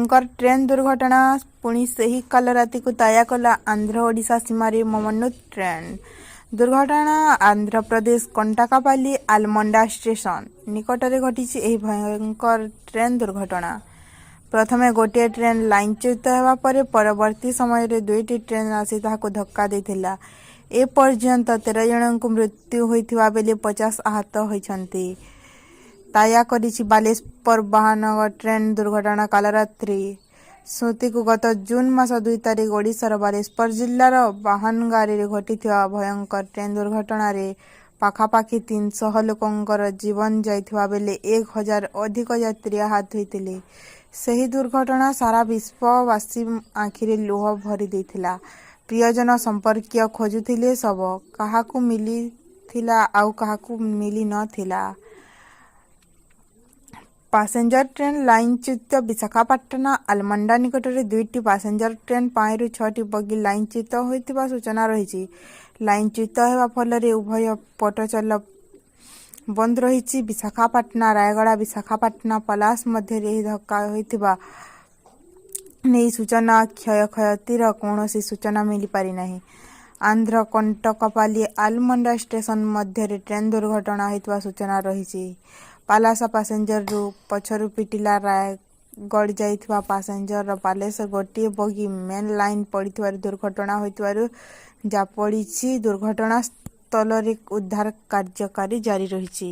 ଭୟଙ୍କର ଟ୍ରେନ୍ ଦୁର୍ଘଟଣା ପୁଣି ସେହି କାଲରାତିକୁ ତାୟା କଲା ଆନ୍ଧ୍ର ଓଡ଼ିଶା ସୀମାରେ ମର୍ମନ୍ତୁଦ ଟ୍ରେନ୍ ଦୁର୍ଘଟଣା। ଆନ୍ଧ୍ରପ୍ରଦେଶ କଣ୍ଟାକାପାଲି ଆଲମଣ୍ଡା ଷ୍ଟେସନ ନିକଟରେ ଘଟିଛି ଏହି ଭୟଙ୍କର ଟ୍ରେନ୍ ଦୁର୍ଘଟଣା। ପ୍ରଥମେ ଗୋଟିଏ ଟ୍ରେନ୍ ଲାଇନଚ୍ୟୁତ ହେବା ପରେ ପରବର୍ତ୍ତୀ ସମୟରେ ଦୁଇଟି ଟ୍ରେନ୍ ଆସି ତାହାକୁ ଧକ୍କା ଦେଇଥିଲା। ଏପର୍ଯ୍ୟନ୍ତ 13 ଜଣଙ୍କୁ ମୃତ୍ୟୁ ହୋଇଥିବା ବେଳେ 50 ଆହତ ହୋଇଛନ୍ତି। ତାୟା କରିଛି ବାଲେଶ୍ୱର ବାହାନଗା ଟ୍ରେନ୍ ଦୁର୍ଘଟଣା କାଲରାତ୍ରି ସ୍ମୃତିକୁ। ଗତ ଜୁନ୍ ମାସ 2 ତାରିଖ ଓଡ଼ିଶାର ବାଲେଶ୍ୱର ଜିଲ୍ଲାର ବାହାନଗାରେ ଘଟିଥିବା ଭୟଙ୍କର ଟ୍ରେନ୍ ଦୁର୍ଘଟଣାରେ ପାଖାପାଖି 300 ଲୋକଙ୍କର ଜୀବନ ଯାଇଥିବା ବେଳେ 1000 ଅଧିକ ଯାତ୍ରୀ ଆହତ ହୋଇଥିଲେ। ସେହି ଦୁର୍ଘଟଣା ସାରା ବିଶ୍ୱବାସୀ ଆଖିରେ ଲୁହ ଭରି ଦେଇଥିଲା। ପ୍ରିୟଜନ ସମ୍ପର୍କୀୟ ଖୋଜୁଥିଲେ ଶବ। କାହାକୁ ମିଳିଥିଲା, ଆଉ କାହାକୁ ମିଳି ନ ଥିଲା। ପାସେଞ୍ଜର ଟ୍ରେନ୍ ଲାଇନଚ୍ୟୁତ। ବିଶାଖାପାଟଣା ଆଲମଣ୍ଡା ନିକଟରେ ଦୁଇଟି ପାସେଞ୍ଜର ଟ୍ରେନ୍ 5ରୁ 6ଟି ବଗି ଲାଇନଚ୍ୟୁତ ହୋଇଥିବା ସୂଚନା ରହିଛି। ଲାଇନଚ୍ୟୁତ ହେବା ଫଳରେ ଉଭୟ ପଟ ଚଳାଚଳ ବନ୍ଦ ରହିଛି। ବିଶାଖାପାଟଣା ରାୟଗଡ଼ା, ବିଶାଖାପାଟଣା ପଲାସ ମଧ୍ୟରେ ଏହି ଧକ୍କା ହୋଇଥିବା ନେଇ ସୂଚନା। କ୍ଷୟକ୍ଷତିର କୌଣସି ସୂଚନା ମିଳିପାରିନାହିଁ। ଆନ୍ଧ୍ର କଣ୍ଟକପାଲି ଆଲମଣ୍ଡା ଷ୍ଟେସନ ମଧ୍ୟରେ ଟ୍ରେନ୍ ଦୁର୍ଘଟଣା ହୋଇଥିବା ସୂଚନା ରହିଛି। ପାଲାସା ପାସେଞ୍ଜରକୁ ପଛରୁ ପିଟିଲା ରାୟଗଡ଼ ଯାଇଥିବା ପାସେଞ୍ଜର। ବାଲେଶ୍ୱର ଗୋଟିଏ ବଗି ମେନ୍ ଲାଇନ୍ ପଡ଼ିଥିବାରୁ ଦୁର୍ଘଟଣା ହୋଇଥିବାରୁ ଜଣାପଡ଼ିଛି। ଦୁର୍ଘଟଣା ସ୍ଥଳରେ ଉଦ୍ଧାର କାର୍ଯ୍ୟ ଜାରି ରହିଛି।